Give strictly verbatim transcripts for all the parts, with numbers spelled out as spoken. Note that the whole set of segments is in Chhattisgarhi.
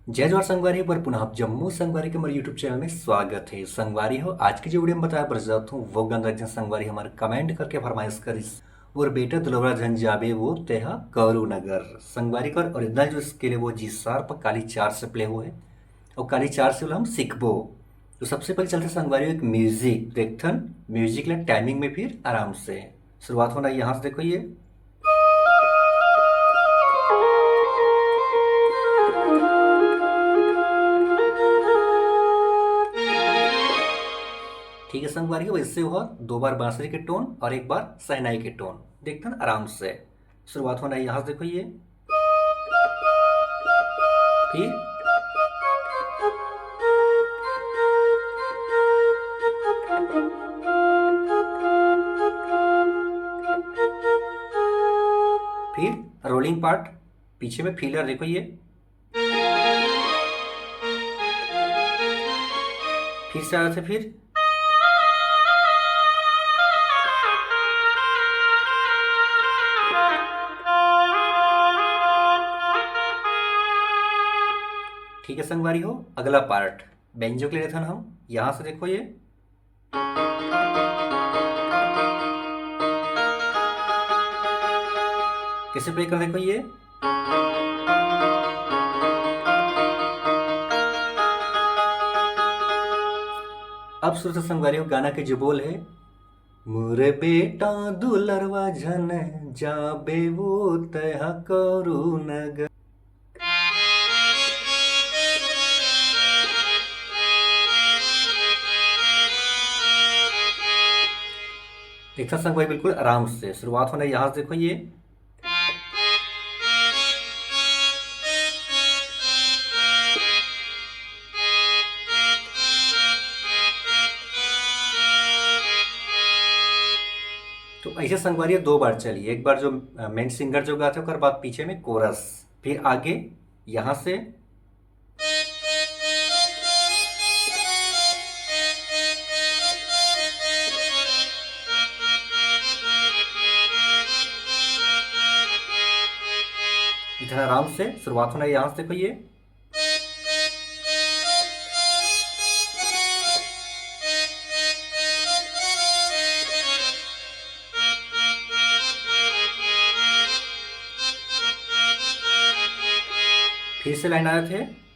जय जोहार संगवारी, एक बार पुनः आप जम्मो संगवारी के हमर YouTube चैनल में स्वागत है। संगवारी हो, आज के जो वीडियो में बताए बर जात हूँ, वो गाना जिन संगवारी हमर कमेंट करके फरमाइश करिस, "मोर बेटा दुलरवा झन जाबे वो तेहा करू नगर।" संगवारी कर ओरिजिनल जो स्केल है, वो जी शार्प काली चार से प्ले हुआ है, और काली चार से हम सीखबो। तो सबसे पहले चलते संगवारी हो एक म्यूजिक देखथन, म्यूजिक ला टाइमिंग में फिर आराम से। शुरुआत होना है यहाँ से, देखो ये। ठीक है संगवारी हो, वैसे हुआ दो बार बांसुरी के टोन और एक बार शहनाई के टोन। देखथन आराम से। शुरुआत होना है यहाँ से, देखो ये। फिर फिर रोलिंग पार्ट, पीछे में फीलर, देखो ये। फिर से आया था, फिर ठीक है संगवारी हो, अगला पार्ट बेंजो के लिए था ना हम, यहाँ से देखो ये। कैसे प्ले कर, देखो ये। अब सुर से संगवारी हो गाना के जो बोल है, "मोर बेटा दुलरवा झन जाबे वो तेहा करू नगर।" देखथन संगवारी, बिल्कुल आराम से शुरुआत होना है। यहाँ से देखो ये, तो ऐसे संगवारी दो बार चली, एक बार जो मेन सिंगर जो गाथे, ओकर बाद पीछे में कोरस, फिर आगे यहाँ से इतना आराम से शुरुआत होना है। यहाँ से देखो ये, फिर से लाइन आया थे।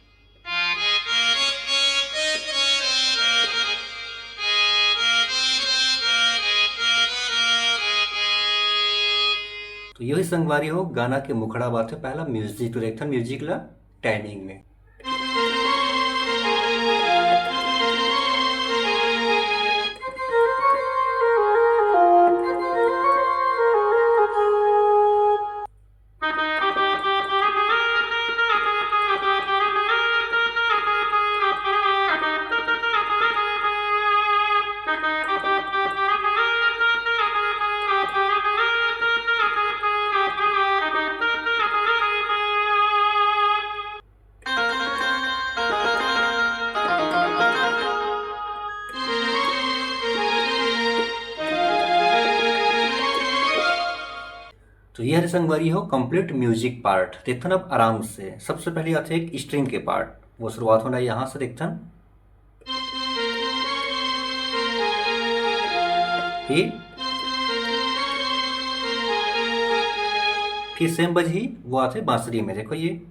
तो यही संगवारी हो गाना के मुखड़ा बात है, पहला म्यूजिक, तो देखथन म्यूजिक ला टाइमिंग में। तो ये हरे संगवारी हो कंप्लीट म्यूजिक पार्ट। देखथन अब आराम से, सबसे पहले आथे एक स्ट्रिंग के पार्ट, वो शुरुआत होना है यहाँ से। देखथन फिर फिर सेम बजही, वो आथे बांसुरी में। देखो ये,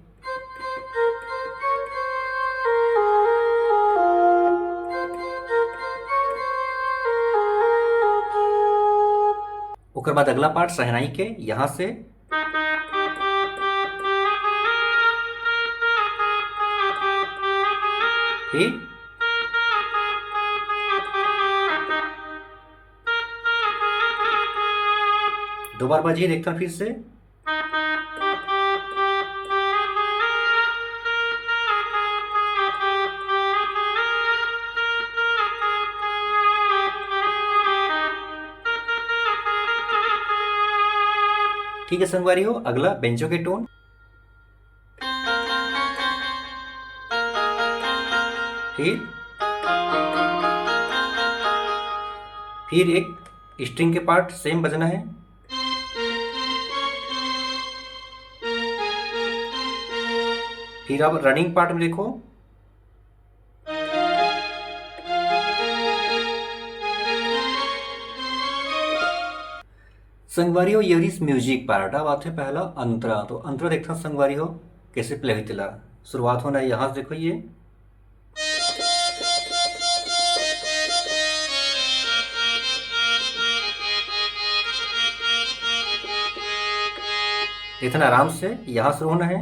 ओकर बाद अगला पार्ट शहनाई के, यहाँ से फिर दो बार बजही, देखथन फिर से। ठीक है संगवारी हो, अगला बेंजो के टोन, फिर फिर एक स्ट्रिंग के पार्ट सेम बजना है। फिर अब रनिंग पार्ट में देखो। संगवारी हो, ये रहिस म्यूजिक पार्ट। अब आथे पहला अंतरा। तो अंतरा देखथन संगवारी हो, कैसे प्ले होही तेला। शुरुआत होना है यहाँ से, देखो ये। इतना आराम से यहाँ शुरू होना है।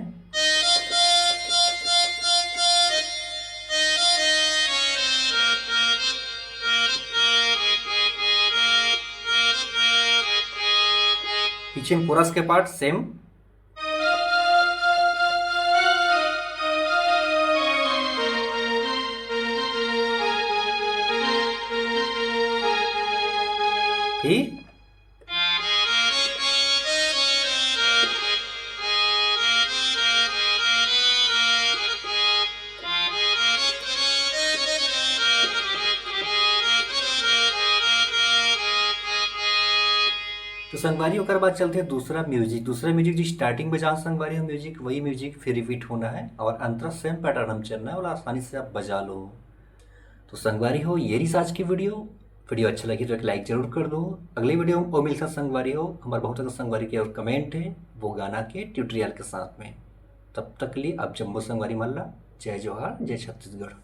पीछे में कोरस के पार्ट सेम। फिर तो संगवारी, ओकर बाद चलथे दूसरा म्यूजिक। दूसरा म्यूजिक जो स्टार्टिंग में जहाँ संगवारी हो म्यूजिक, वही म्यूजिक फिर रिपीट होना है और अंतरा सेम पैटर्न हम चलना है और आसानी से आप बजा लो। तो संगवारी हो, ये रहिस आज की वीडियो। वीडियो अच्छा लगी तो एक लाइक जरूर कर दो। अगले वीडियो में और मिलता संगवारी हो, हमारे बहुत ज्यादा संगवारी के और कमेंट है वो गाना के ट्यूटोरियल के साथ में। तब तक के लिए आप जम्मो संगवारी मन ला जय जोहार, जय छत्तीसगढ़।